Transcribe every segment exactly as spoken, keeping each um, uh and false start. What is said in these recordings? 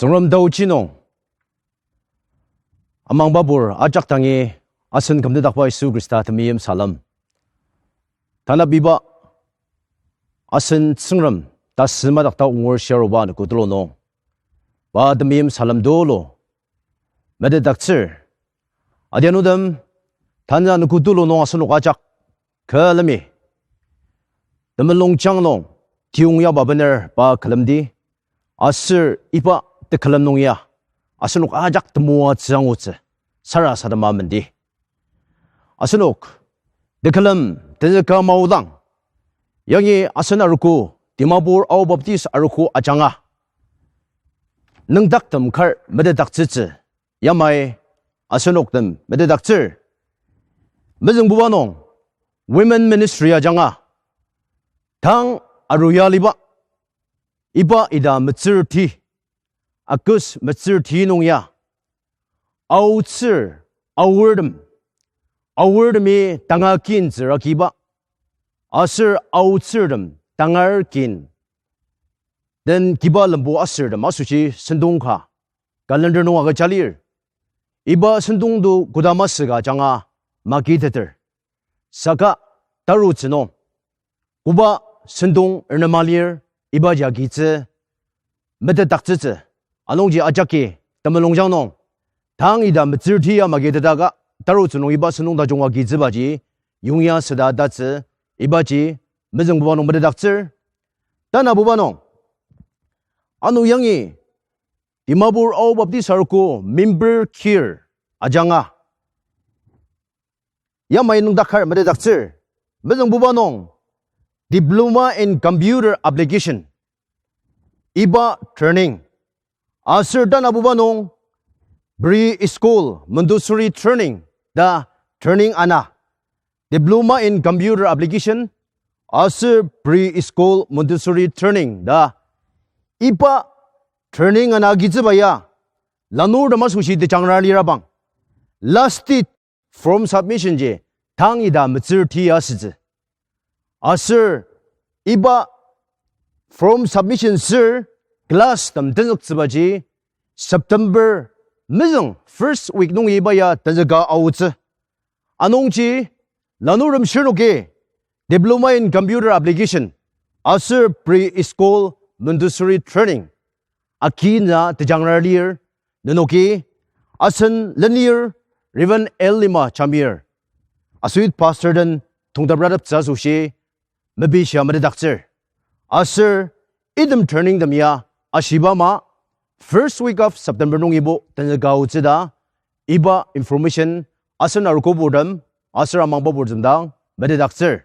Tsüngrem taochi nung amangbabur ajak dangi asen kümtetdakba Yisu Khrista temeim salem. Tanap iba asen Tsüngrem tasü madak ta ongur shiaruba anogo tulu nung, pa temeim salem tulu metetdaktsür. Adianutem, tanü anogo tulu nung asenok ajak külemi temulungjang nung tiyong yaba bener pa külemdi, aser iba tekülem nung ya asenok ajak temoatsü angutsü sarasadema mendi. Asenok tekülem tenzüka maodang, yangi asen arogo, Dimapur Ao Baptist arogo ajanga nüngdaktem kar metetdaktsütsü yamai asenoktem metetdaktsür. Mezüngbuba nung Women Ministry ajanga tang aruya aliba iba ita metsürti, August metsürti nung ya, aotsür, aortem, aortemi tanga kintsür agiba, aser aotsürtem tangar kin den kiba lembu asürtem asoshi sentong ka calendar nung agüja lir. Iba sentong to kodama süka ajanga magiteter. Saka tarutsü nung koba sentong renema lir, ibaji agitsü metetdaktsütsü. Anungji ajaki temulungjang nung tang ita metsürti ya magitetaka tarutsü nung iba sentong tajung agitsübaji yongya süda tatsü, ibaji mezüngbuba nung metetdaktsür. Tanabuba nung, ano yangi Dimapur Ao Baptist arogo member kir ajanga yamai nüngdak kar metetdaktsür. Mezüngbuba nung Diploma in Computer Application, iba training, aser tanabuba nung Pre-School Montessori Training ta training ana, Diploma in Computer Application aser Pre-School Montessori Training ta iba training ana agitsüba ya lanurtem asoshi tejangra lirabang, last date form submission ji tang ita metsürti asütsü. Aser iba form submission sür class tem tenzüktsübaji September mezüng first week nungi iba ya tenzüka aotsü. Anungji lanurtem shirnoki Diploma in Computer Application aser Pre-School Montessori Training akina tejangra lir, nenoki asen lenir Reverend L. Lima Jamir, Associate Pastor den tongtep rateptsü asoshi mepishia metetdaktsür. Aser item training tem ya ashiba ama first week of September nungibo tenzüka aotsü ta iba information asen arogoburtem aser amangbaburtem dang metetdaktsür.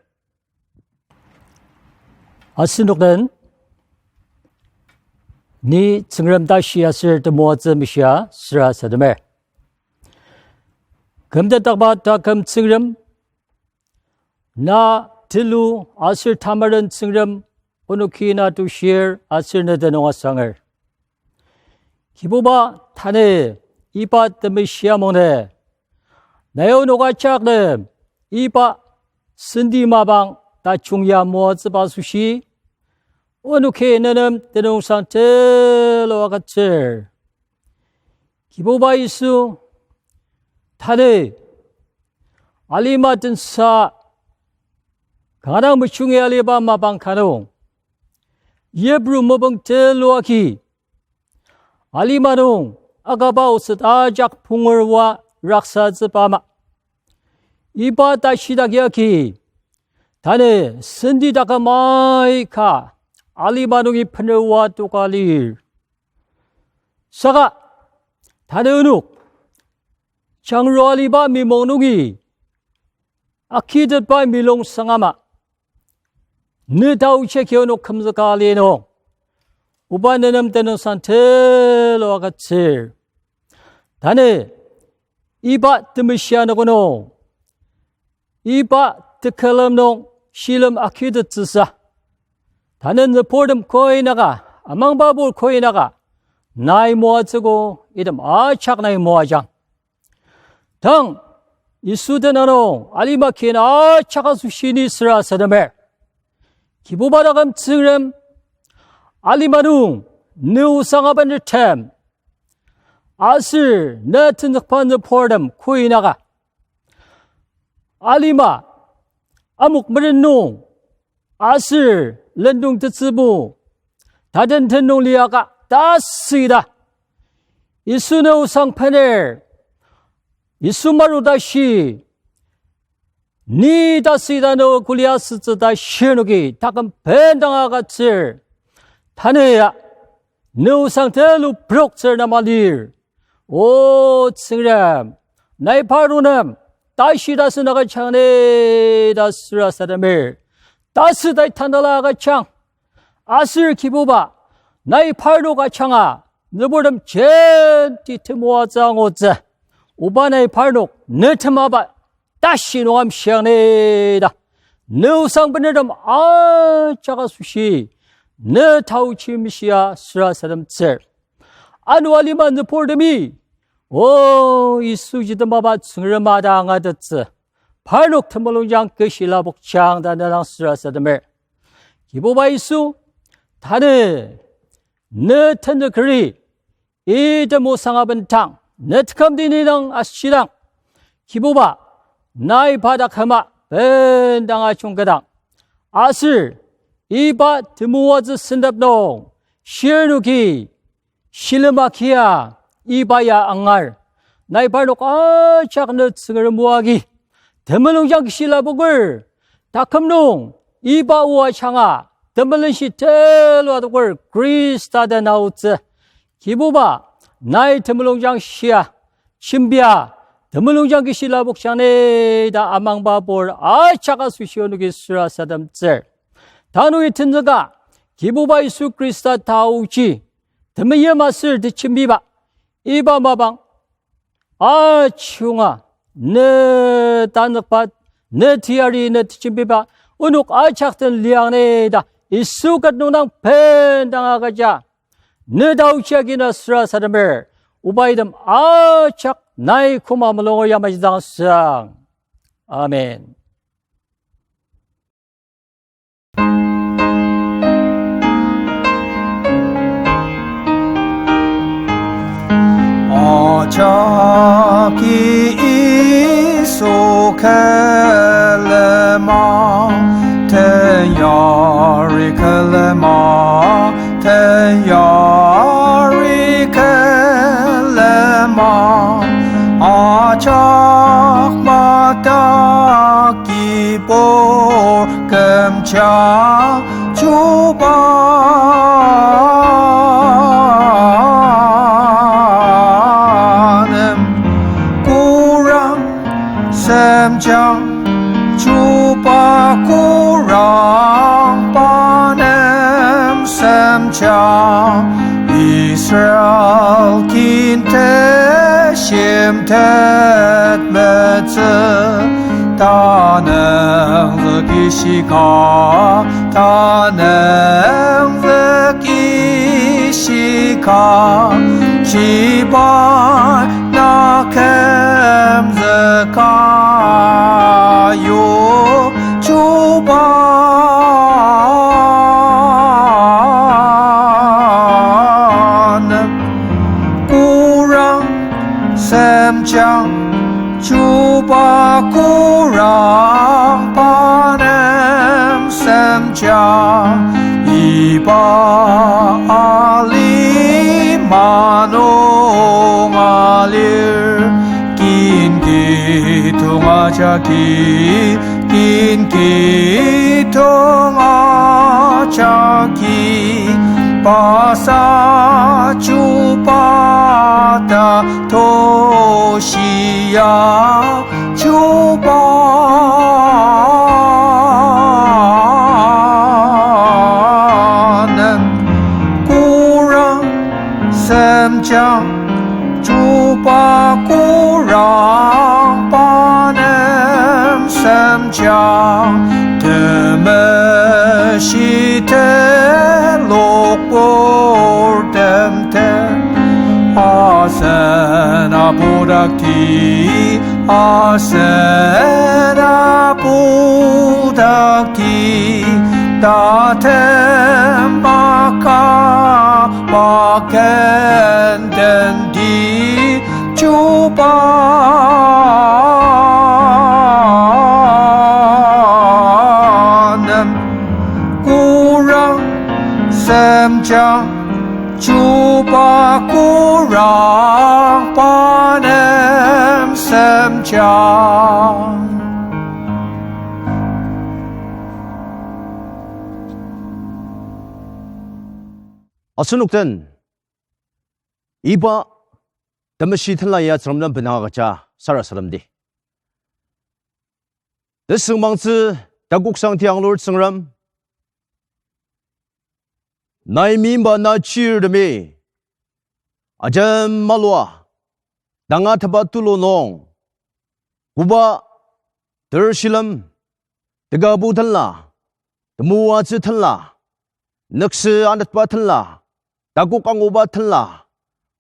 Asenok den ni Tsüngrem tashi aser temoatsü meshia sarasademer. Kümtetdakba taküm Tsüngrem, na tulu aser tamaren Tsüngrem, onoki na tushir aser ne tenüng asanger. Kibuba, tanü iba temeshi amungnü nai onok ajak nem iba senti mapang tajung ya moatsüba asoshi onoki nenem tenüngsang tulu agütsür. Kibuba Yisu, tanü alima tensa kanga dang mejungi aliba mapang ka nung, yipru mopung tulu agi alima nung akaba oset ajak pungerua raksatsüba ama, iba tashidak yagi tanü senti taküm aika alima nungi benerua toka lir. Saka tanü onok jangrua aliba mimong nungi akitetba milungsang ama, ne taochi agi onok kümzüka ali nung, oba nenem tenüngsang tulu agütsür. Tanü iba temeshi anogo nung, iba tekülem nung shilem akitettsüsa, tanü nüburtem koinaka, amangbabur koinaka nai moatsüogo, item ajak nai moajang. Tang Yisu tenüng nung alima kin ajak asoshi ni sarasademer. Kibuba taküm Tsüngrem, alima nung ne osang abenretem aser ne tenzükba nüburtem koinaka alima, amok meren nung, aser lendong tetsübu, taten ten nung liaka tasüda, Yisu ne osang bener, Yisu maru tashi, ni tasüda ne kuli asütsü ta shirnoki taküm bendang agütsür. Tanü ya, ne osang tulu proktsür nama lir. O Tsüngrem, nai parnok nem tashi tasü naka chang ne ta sarasademer. Tasü tai tanela agüjang. Aser Kibuba, nai parnok ajanga, nüburtem jenti temoatsü angutsü. Oba nai parnok ne temaba tashi nung amshiang ne ta, ne osang benertem ajak asoshi, ne taochi meshia sarasademtsür. Ano alima nüburtemi, O Yisu ji temaba Tsüngrem ta angatettsü, parnok temulungjang keshi lapokjang ta ne dang sarasademer. Kibuba Yisu, tanü ne tenzükeri, item osang aben tang, ne tekümdi ni dang ashidang, Kibuba, nai pa taküma bendang ajungketang. Aser, iba temoatsü sentep nung, shirnoki, shilem akia, iba ya angar. Nai parnok ajak ne Tsüngrem o agi temulungjang keshi lapoker, taküm nung, iba o ajanga, temelenshi tulu adoker Khrista den aotsü. Kibuba, nai temulungjang shia, jembia, temulungjang keshi lapokjang ne ta amangba pur ajak asoshi onoki sarasademtsür. Tanü tenzüka, Kibuba Yisu Khrista taochi, temeim aser tejembiba, iba mapang ajunga, ne tanükba, ne teyari, ne tejembiba, onok ajak den liang ne ta Yisu ket nung dang bendang agüja, ne taochi agi na sarasademer, oba item ajak nai koma mulunger yamaji dang sang. Amen. Ajaki Yisu külema, teyari külema, teyari külema, ajak madak kibur kümja chuba nem kurang semjang, chuba kurang pa nem semjang, Israel kin te shimtet metsü, tanangzüki shika, tanangzüki shika, shibai na kümzüka yu chuba nem kurang semjang, chuba kurang pa nem semjang, iba alima nung alir, kin kidong ajaki, kin kidong ajaki, basa chuba ta toshia chuba nem kurang semjang, chuba kurang pa nem semjang, temeshi telok purtem te, asen abudakti, asen abudakti, Tatem maka pakenden di chuba nem kurang semjang, chuba kurang pa nem semjang. Asenok den iba temeshi tenla ya Tsüngrem nem benang agüja sarasademdi. Tesüngmangtsü takoksang tianglur Tsüngrem, nai meimba na chirtemi ajem malua tangatetba tulu nung, koba tershilem, tekübu tenla, temoatsü tenla, nükse anetba tenla, takok anguba tenla,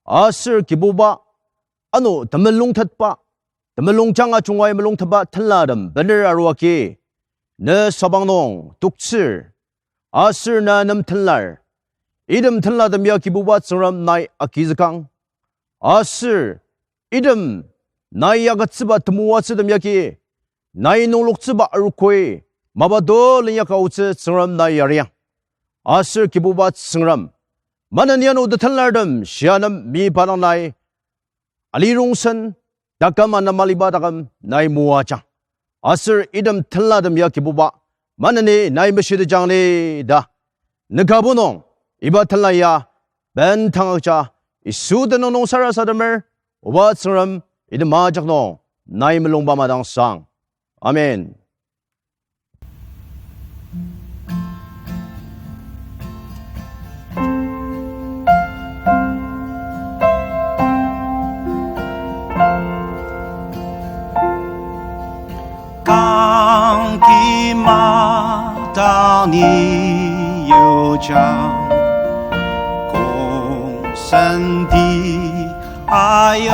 aser Kibuba, ano temulung tetba, temulung janga jungai mulung tetba tenlatem bener arua agi, ne sabang nung toktsür, aser na nem tenlar, item tenlatem ya Kibuba Tsüngrem nai agizükang, aser item nai agütsüba temoatsütem yagi, nai nungloktsüba arogoi, mapa to linyaka aotsü Tsüngrem nai yariang. Aser Kibuba Tsüngrem, maneni ano tetenlartem shia nem meimba dang nai alirongsen, taküm ana maliba taküm nai moajang. Aser item tenlatem ya Kibuba, maneni nai meshitejang ni ta, ne kübok nung iba tenla ya bendang agüja Yisu tenüng nung sarasademer, oba Tsüngrem, item ajak nung nai mulungba madangsang. Amen. Kangki matang ni yojang, kongsendi ayongka,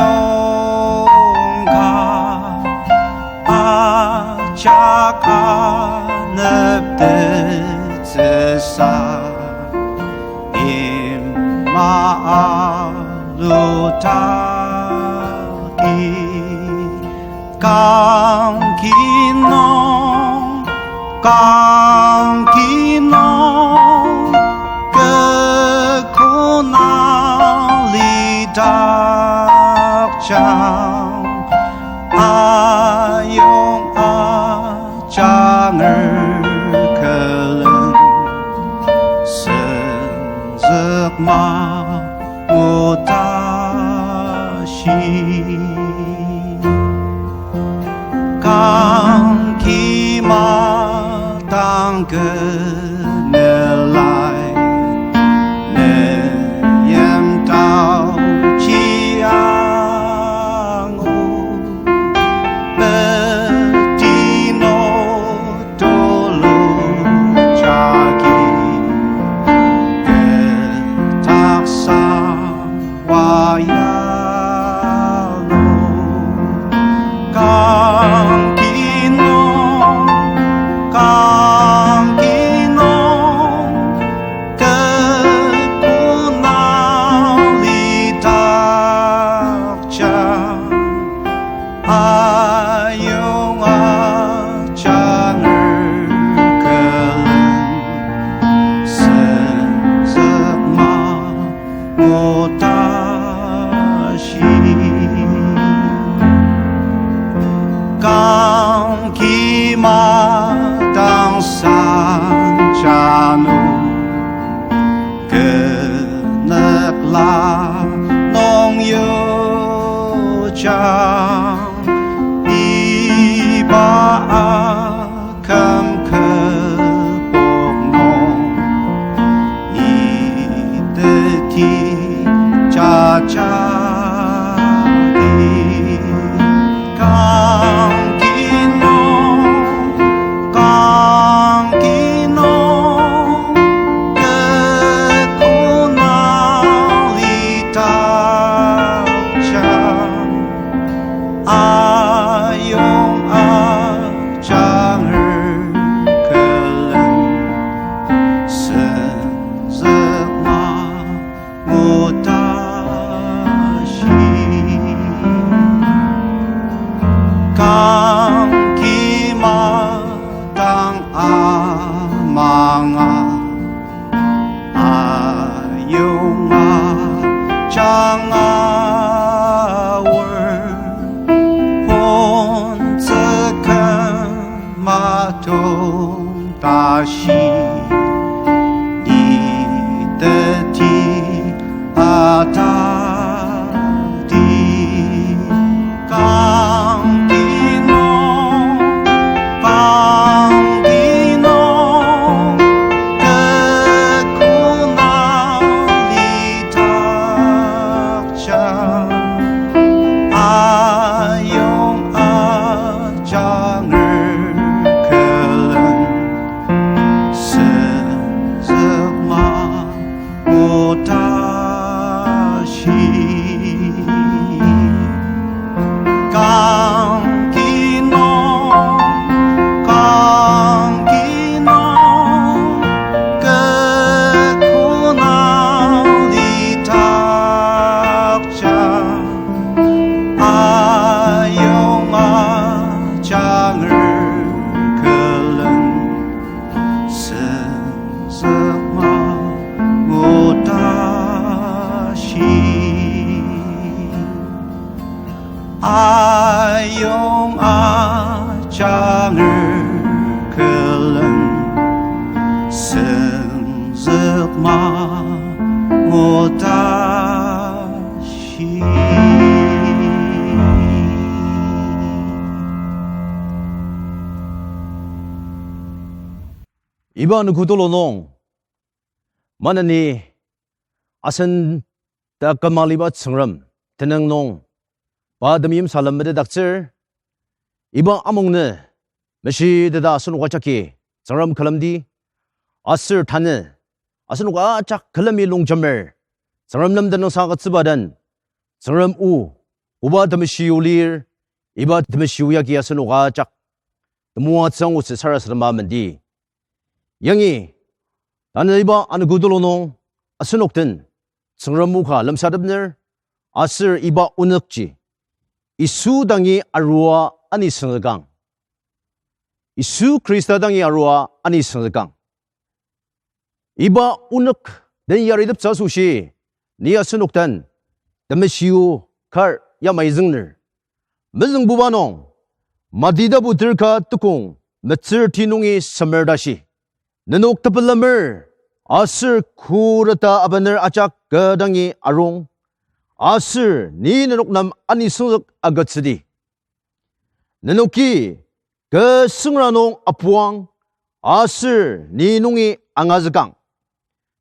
ajak aneptettsüsa, ima alutaki. Kangki nung, kangki nung, kekona lidakjang, ayong ajanger külen, senzük mangu tashi. Kangki matang kü melai, meyimdangji angu, petino tulu jagi, kü taksa wa yalu. Kangki nung, kangki nung, kekona lidakjang, ayong ajanger külen, senzük ma ngu tashi. Kangki matang sanjanu, kü nükla nung yojang, iba a küm kübok nung, iteti jajaki. Kangki nung, kangki nung, kekona lidakjang, a Atong tashi, ni teti atati, kangki nung, kangki nung, kekuna litakja, ayong ajanger külen, senzükma otashi. Kangki nung, kangki nung, kekuna litakja, ayong ajanger külen, senzükma otashi. Ayong ajanger külen, senzükma otashi. Iba anogo tulu nung, maneni asen taküm aliba Tsüngrem tenüng nung pa temeim salem metetdaktsür. Iba amungnü meshiteta asenok ajaki Tsüngrem külemdi, aser tanü asenok ajak külemi longjemer Tsüngrem nem tenüngsang agütsüba den, Tsüngrem o, koba temeshi o lir, iba temeshi o yagi asenok ajak temoatsü angutsü sarasadema mendi. Yangi, tanü iba anogo tulu nung asenok den Tsüngrem o ka lemsatepner, aser iba onükji Yisu dangi arua anisüngzükang. Yisu Khrista dangi arua anisüngzükang. Iba onük den yariteptsü asoshi, ni asenok den temeshi o kar yamai züngner. Mezüngbuba nung, Mati tapu terka tukong metsür ti nungi semer tashi, nenok tepelemer aser khuret abener ajak kü dangi arung, aser ni nenok nem anisüngzük agütsüdi. Nenoki kü süngra nung apuang, aser ni nungi angazükang.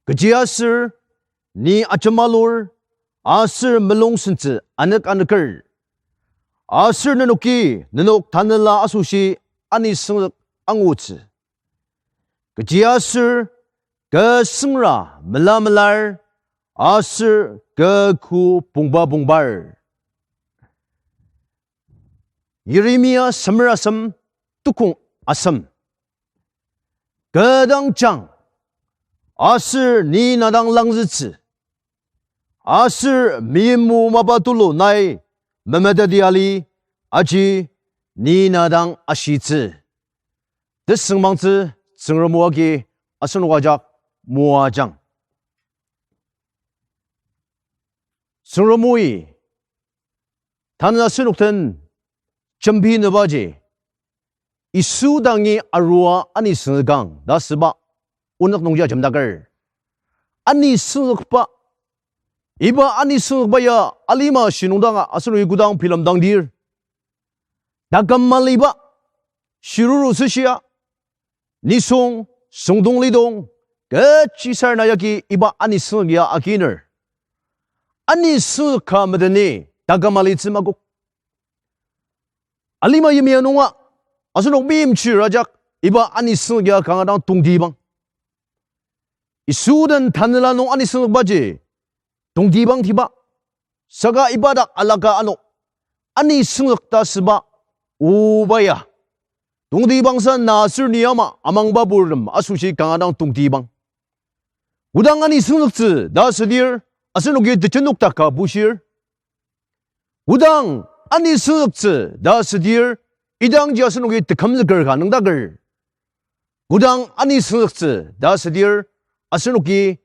Kechiaser ni ajemalur, aser mulung sentsü anük anüker. Aser nenoki nenok tanela asoshi anisüngzük angutsü. Kechiaser kü süngra mela melar, aser kü khu pongba pongbar. Yeremia semer asem, tukong asem. Kü dang jang, aser ni na dang langzütsü. Aser meimo mapa tulu nai memeteti ali, aji ni na dang ashitsü. Tesüngmangtsü Tsüngrem o agi asenok ajak moajang. Tsüngrem oi, tanü asenok den jembinübaji, Yisu dangi arua anisüngzükang ta asüba onük nungji ajemdaker. Anisüngzükba, iba anisüngzükba ya alima shinungdanga asenoki kodang bilemdangdir, taküm maliba, shiruru süshia, nisung, süngdong lidong, kechisarena yagi iba anisüngzük ya aginer. Anisüngzük ka medeni taküm malitsü makok. Alima yimya nunga, asenok meimchir ajak iba anisüngzük ya kanga dang tongtibang. Yisu den tanela nung anisüngzükbaji tongtibangtiba. Saka iba dak alaka ano, anisüngzük ta asüba oba ya tongtibangsa na aser ni ama amangba purtem asoshi kanga dang tongtibang. Kodang anisüngzüktsü ta asüdir, asenoki tejenokdak ka bushir. Kodang anisüngzüktsü ta asüdir, idangji asenoki tekümzüker ka nüngdaker. Kodang anisüngzüktsü ta asüdir, asenoki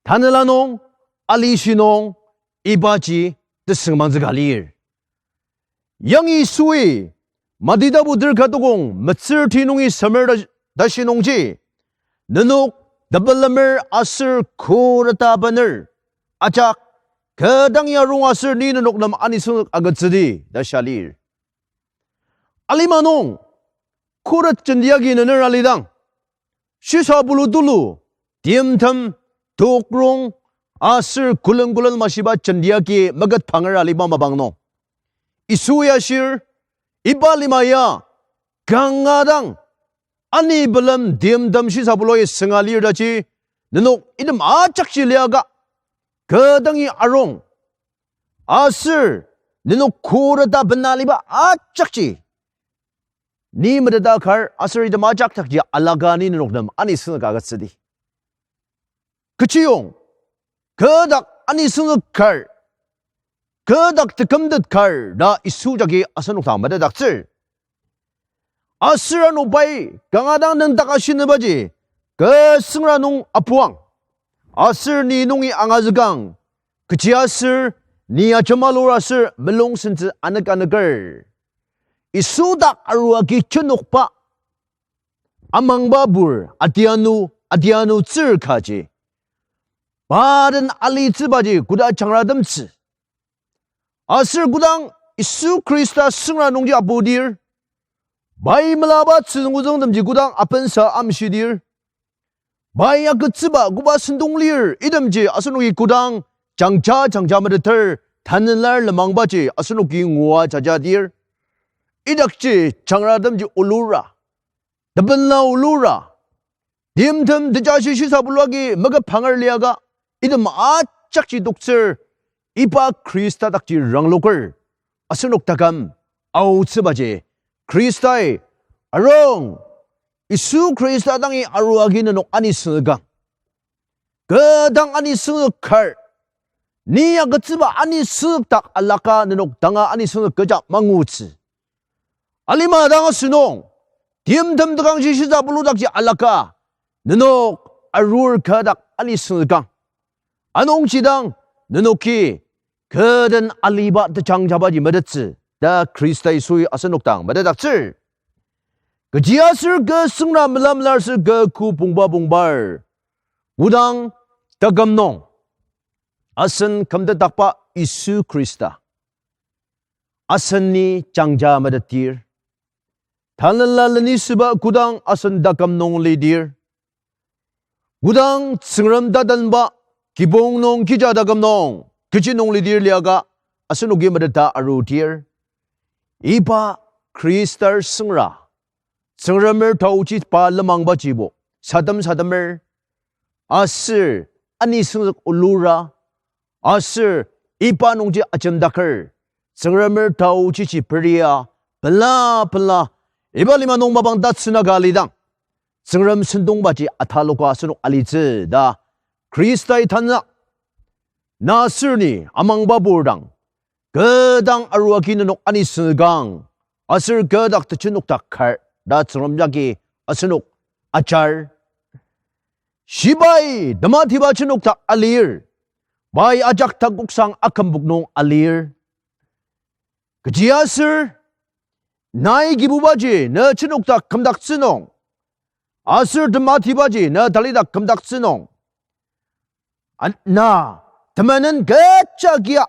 tanela nung, alishi nung, ibaji tesüngmangtsü ka lir. Yangi Yisui Mati tapu terka tukong metsür ti nungi semer ta, tashi nungji, nenok tepelemer aser khuret ta bener, ajak kü dangi arung aser ni nenok nem anisüngzük agütsüdi ta shia lir. Alima nung, khuret jenti agi nener alidang, shisa pulu tulu, timtem, tokrong, aser külen külen mashiba jenti agi meket panger aliba mapang nung, Yisui ashir, iba lima ya kanga dang, ani pelem timtem shisa pulu agi sünga lir taji, nenok item ajakji liaka, kü dangi arung, aser nenok khuret ta bena aliba ajakji ni meteta kar aser item ajak dakji alaka ni nenok nem anisüngzük agütsüdi. Kechiyong, kü dak anisüngzük kar, kü dak tekümtet kar ta Yisu jagi asenok dang metetdaktsür. Aser ano pai kanga dang nüngdak ashinebaji, kü süngra nung apuang, aser ni nungi angazükang, kechiaser ni ajemalur aser mulung sentsü anük anüker. Yisu dak arua agi jenokba amangbapur adianu, adianutsür kaji, pa den alitsübaji koda jangratemtsü. Aser kodang Yisu Khrista süngra nungji apudir, pai melaba tsünguzüngtemji kodang apensa amshidir, pai agütsüba koba sentong lir itemji asenoki kodang jangja jangja meteter, Tanela lenmangbaji asenoki ngua jajadir, idakji jangratemji olura, tebenla olura, timtem tejashi shisa pulu agi meket panger liaka, item ajakji toktsür, iba Khrista dakji rangloker asenok taküm aotsübaji, Khristai arung, Yisu Khrista dangi arua agi nenok anisüngzükang. Kü dang anisüngzük kar, ni agütsüba anisüngzük dak alaka nenok danga anisüngzük kecha mangutsü. Alima dang asünung, timtem tekangshi shisa pulu dakji alaka, nenok arur kü dak anisüngzükang. Anungji dang nenoki kü den aliba tejangjabaji metettsü ta Khrista Yisui asenok dang metetdaktsür. Kechiaser kü süngra mela melar aser kü ku pongba pongbar, kodang taküm nung asen kümtetdakba Yisu Khrista aseni jangja metetdir, Tanela lenisüba kodang asen taküm nung lidir, kodang Tsüngrem tatenba kibong nung kija taküm nung kechi nung lidir liaka, asenoki meteta arudir, iba Khristar süngra, Tsüngremer taoji pa lenmangbajibo sadem sademer, aser anisüngzük olura, aser iba nungji ajemdaker, Tsüngremer taoji ji peria, pela pela, iba lima nung mapang tatsüna ka lidang, Tsüngrem sentongbaji ataloka asenok alitsü ta Khristai tanü, na aser ni amangbapur dang, kü dang arua agi nenok anisüngzükang, aser kü dak tejenokdak kar ta Tsüngrem jagi asenok ajar. Shibai tematiba jenokdak alir, pai ajak takoksang akümpok nung alir. Kechiaser nai Kibubaji ne jenokdak kümdaktsü nung, aser tematibaji ne talidak kümdaktsü nung, a-, na temenen kecha kia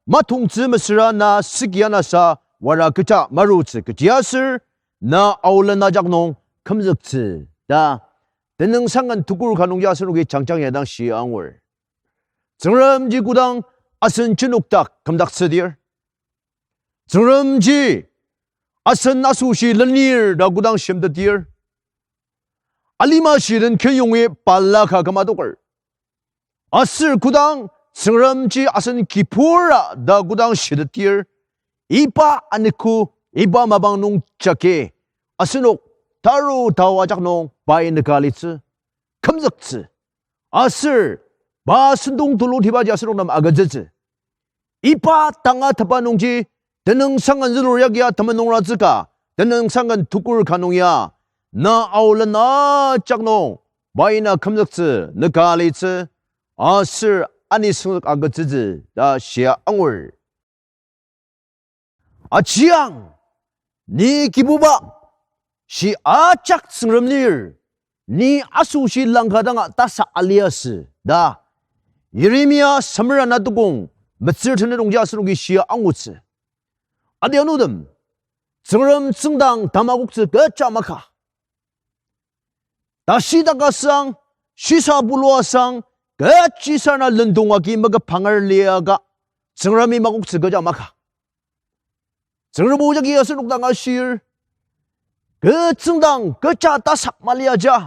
matongtsü mesüra na süki anasa wara kecha marutsü, kechiaser na aolen ajak nung kümzüktsü ta Tenüngsang Ken tukur ka nungji asenoki jangjang ya dang shi angur. Tsüngremji kodang asen jenokdak kümdaktsüdir, Tsüngremji asen asoshi lenir ta kodang shimtetdir, alima shiden kenyongi pala ka küma adoker. Aser kodang Tsüngremji asen kibura ta kodang shitetdir, iba anogo, iba mapang nung jagi asenok taru tao ajak nung pai nüka alitsü, kümzüktsü. Aser pa sentong tulutibaji asenok nem agütsütsü. Iba tangatetba nungji Tenüngsang Ken zülur yagia temenen nung ratsüka, Tenüngsang Ken tukur ka nung ya, na aolen ajak nung pai na kümzüktsü, nüka alitsü, aser anisüngzük agütsütsü ta shia angur. Ajiang, ni Kibuba, shi ajak Tsüngrem lir, ni asoshi langka danga tasak aliasü, ta Yeremia semer ana tukong metsür tenet nungji asenoki shia angutsü. Adianutem, Tsüngrem tsüngdang tamakoktsü kecha maka. Tashidak asang, shisabulu asang, kechisarena lendong agi meküpanger liaka, Tsüngremi makoktsü kecha maka. Tsüngrem o jagi asenok dang ashir, kü tsüngdang kecha tasak maliaja,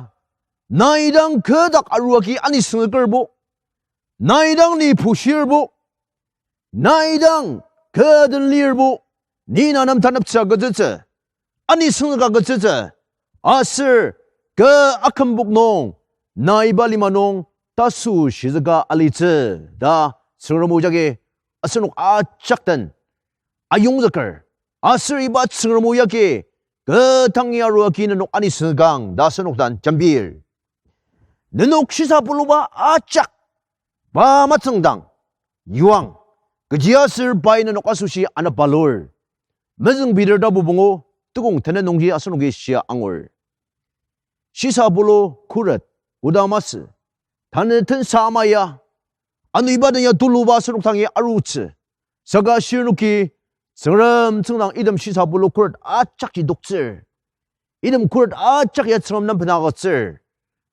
nai dang kü dak arua agi anisüngzükerbo, nai dang ni pushirbo, nai dang kü den lirbo, ni na nem taneptsü agütsütsü, anisüngzük agütsütsü, aser kü akümpok nung, nai iba lima nung tasu shizüka alitsü, ta Tsüngrem o jagi asenok ajak den ayongzüker, aser iba Tsüngrem o yagi kü tangi arua agi nenok anisüngzükang ta asenok den jembir. Nenok shisabuluba ajak pa matsüngdang yuang, kechiaser pai nenok asoshi anepalur. Mezüng Peter tapu pungu tukong tenet nungji asenoki shia angur. Shisabulu khuret, koda masü, tanü tensa ama ya, ano iba den ya tuluba asenok dangi arutsü. Saka shirnoki, Tsüngrem tsüngdang item shisabulu khuret ajakji toktsür. Item khuret ajak ya Tsüngrem nem benagütsür.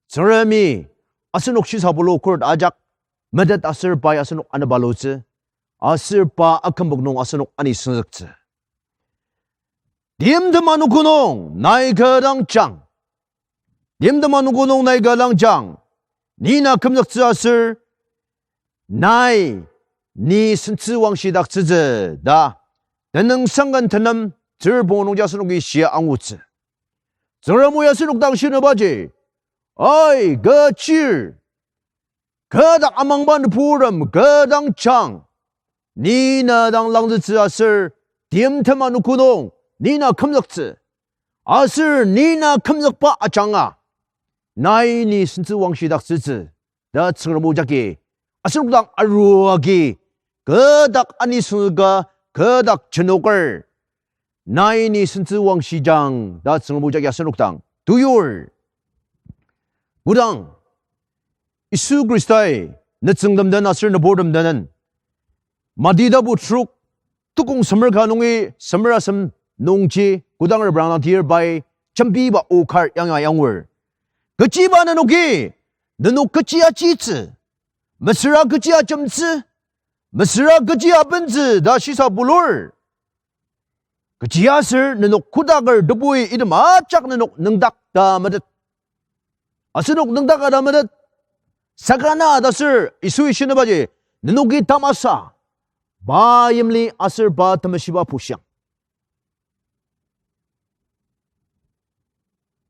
Tsüngremi asenok shisabulu khuret ajak metet aser pai asenok anepalutsü, aser pa akümpok nung asenok anisüngzüktsü. Timtem anogo nung nai kü dang jang. Timtem anogo nung nai kü dang jang. Ni na kümzüktsü aser nai ni sentsü wangshidaktsütsü, ta Tenüngsang Ken tenem ter pungu nungji asenoki shia angutsü. Tsüngrem o ya asenok dang shinübaji, ai, kü chir, kü dak amangba nüburtem kü dang jang. Ni na dang langzütsü aser timtem anogo nung ni na kümzüktsü. Aser ni na kümzükba ajanga nai ni sentsü wangshidaktsütsü, ta Tsüngrem o jagi asenok dang arua agi kü dak anisüngzüka, kü dak jenoker, nai ni sentsü wangshijang, ta Tsüngrem o jagi asenok dang tuyur. Kodang Yisu Khristai nütsüngtem den aser nüburtem den, Mati tapu trok, tukong semer ka nungi semer asem nungji kodang reprang dang tir pai jembiba o kar yanga yangur. Kechiba nenoki, nenok kechi achitsü, mesüra kechi ajemtsü, mesüra kechi abentsü ta shisabulur. Kechiaser nenok kodaker tebui item ajak nenok nüngdak ta metet. Asenok nüngdak ta metet. Saka na ta aser Yisui shinübaji, nenoki tamasa pa yimli aser pa temeshiba pushiang.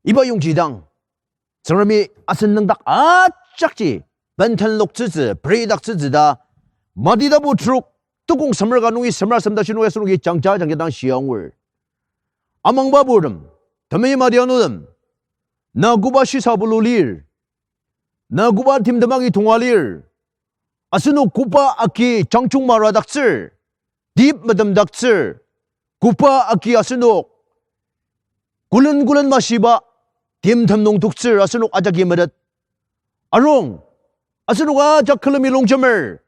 Iba yongji dang, Tsüngremi asen nüngdak ajakji bentenloktsütsü, peridaktsütsü ta Mati tapu trok, tukong semer ka nungi semer asem tashi nungi asenoki jangja jangja dang shia angur. Amangba purtem, temeim adianutem, na koba shisabulu lir, na koba timtem agi tonga lir, asenok koba agi jangjung maradaktsür, tep metemdaktsür, koba agi asenok kulen kulen mashiba timtem nung toktsür asenok ajaki metet. Arung, asenok ajak külemi longjemer,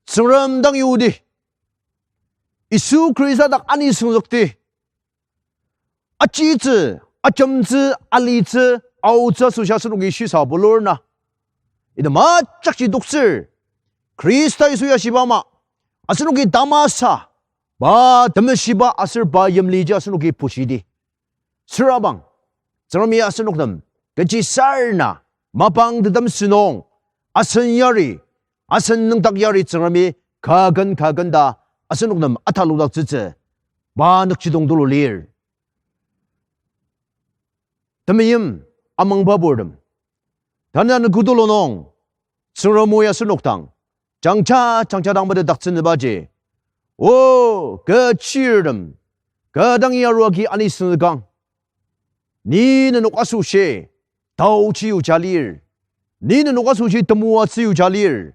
Tsüngrem dang yudi, Yisu Khrista dak anisüngzükdi, achitsü, ajemtsü, alitsü, aotsü asoshi asenoki shisabulur na, item ajakji toktsür, Khrista Yisu ya shiba ama, asenoki tamasa pa temeshiba aser pa yimliji asenoki pushidi. Sürabang, Tsüngremi asenok nem kechisarena mapang tetem sünung, asen yari, asen nüngdak yari Tsüngremi kaken kaken ta asenok nem ataludaktsütsü pa nükjidong tulu lir. Temeim amangba purtem, tanü anogo tulu nung Tsüngrem o ya asenok dang jangja jangja dang metetdaktsünübaji, o, kü chirtem, kü dangi arua agi anisüngzükang. Ni nenok asoshi taochi yuja lir, ni nenok asoshi temoatsü yuja lir,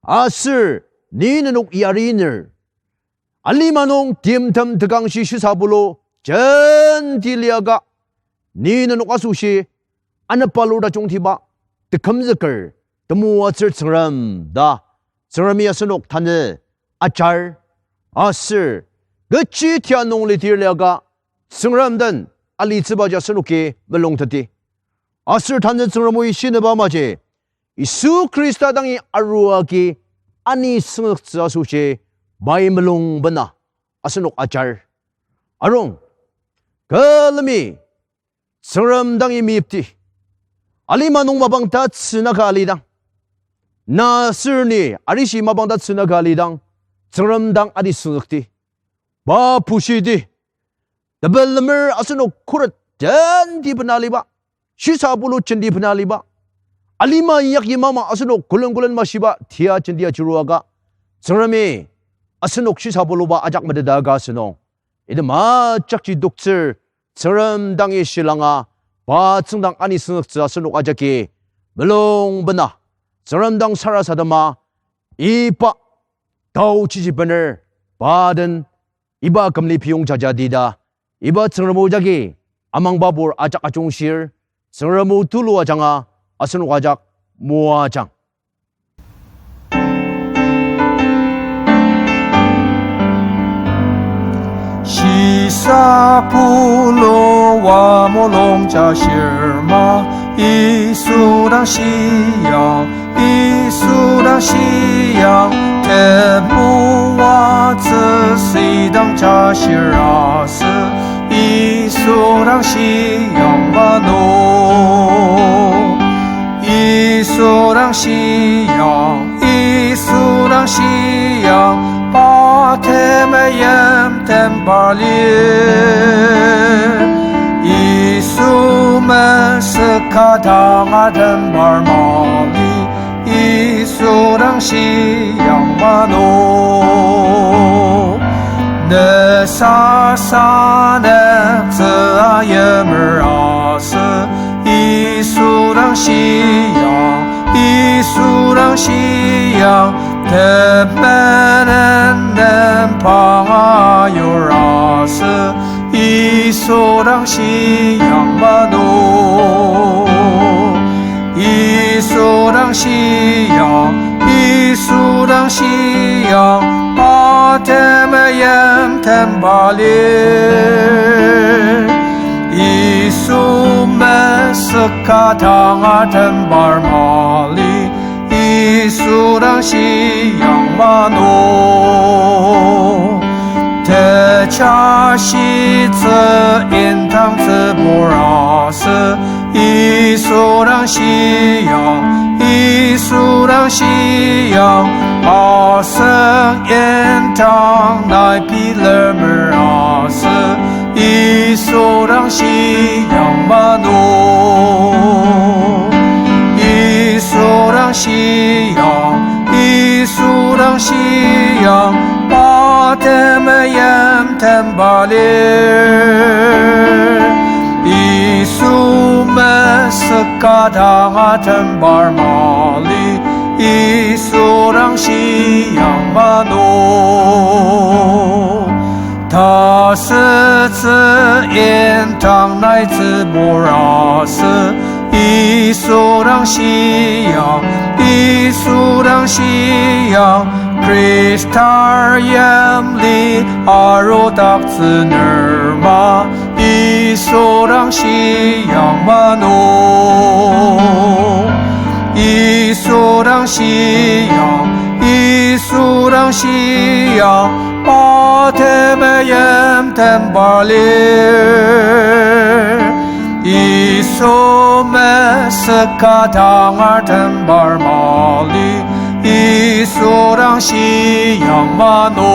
aser ni nenok yariner, alima nung timtem tekangshi shisabulu jenti liaka, ni nenok asoshi, anepalur tajungtiba, tekümzüker, temoatsür Tsüngrem ta, Tsüngremi asenok tanü ajar, aser, kechi tia nung litir liaka, Tsüngrem den alitsübaji asenoki mulungteti. Aser tanü Tsüngrem o ishineba maji, Yisu Khrista dangi arua agi ani süngzüktsü asoshi pai mulung bena asenok ajar. Arung, külemi Tsüngrem dangi meyipti. Alima nung mapang tatsüka alidang, na aser ni arishi mapang tatsüka alidang, Tsüngrem dang ani süngzükti. Pa pushidi. Tepelemer asenok khuret jenti bena aliba, shisabulu jenti bena aliba, alima inyaki mama asenok külen külen mashiba tia jenti achiruaka, Tsüngremi asenok shisabuluba ajak meteta ka asünung, item ajakji toktsür Tsüngrem dangi shilanga, pa tsüngdang ani süngzüktsü asenok ajaki mulung bena, Tsüngrem dang sarasadema, iba taochiji bener, pa den iba kümli piyong jajadi ta, iba Tsüngrem o jagi amangbabur ajak ajungshir, Tsüngrem o tulu ajanga asenok ajak moajang. Shisabulu wa mulung jashir ma, Yisu dang shiang, Yisu dang shiang, temoatsü sidang jashir asü, Yisu dang shiang mano. Yisu dang shiang, Yisu dang shiang, pa temeim temba lir. Yisu mesüka dang atembar mali, Yisu dang shiang mano. Ne sasa nüktsü ayimer asü, Yisu dang shiang, Yisu dang shiang, temenen nempang ayur asü, Yisu dang shiang mano. Yisu dang shiang, Yisu dang shiang, pa temeim temba lir. Yisu mesüka dang atembar mali, Yisu dang shiang mano. Techashitsü indang tsübur asü, Yisu dang shiang, Yisu dang shiang, asüng indang nai bilemer asü, Yisu dang shiang mano. Yisu dang shiang, Yisu dang shiang, pa temeim temba lir. Yisu mesüka dang atembar mali, Yisu dang shiang mano. Tasütsü indang nai tsübur asü, Yisu dang shiang, Yisu dang shiang, Khristar yimli arudaktsü nerma, Yisu dang shiang mano. Yisu dang shiang, Yisu dang shiang, pa temeim temba lir. Yisu mesüka dang atembar mali, Yisu dang shiang mano.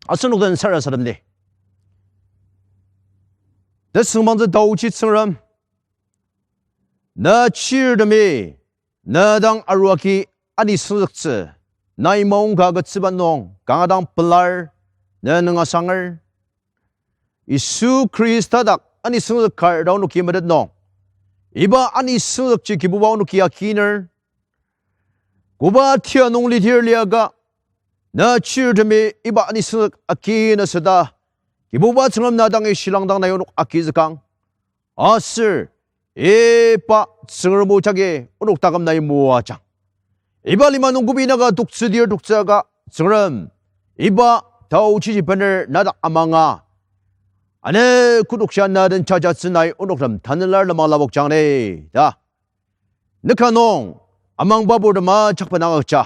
Asenok den sarasademdi. Tesüngmangtsü taochi Tsüngrem, na chirtemi, na dang aruagi ani süngzüktsü, nai maongka agütsüba nung kanga dang pelar, na nüngasanger. Yisu Khrista dak ani süngzük kar ta onoki metet nung, iba ani süngzükji Kibuba onoki akiner. koba tia nung lidir liaka, na chirtemi iba nisung agi na süta, Kibuba Tsüngrem na dangi shilangdang nai onok agizükang. Aser, iba Tsüngrem o jagi onok taküm nai moajang. Iba lima nung kübok naka toktsüdir toktsüaka, Tsüngrem, iba taochi bener na dak amanga, ane kudokja na den jajatsü nai onoktem tanela lema lapokjang ne, ta. Nüka nung, amangba purtem ajak benang akja.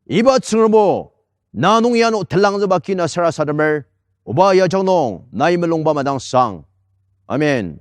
Iba Tsüngrem o, na nung yano telangzüba kina sarasademer, oba yajak nung, nai mulungba madangsang. Amen.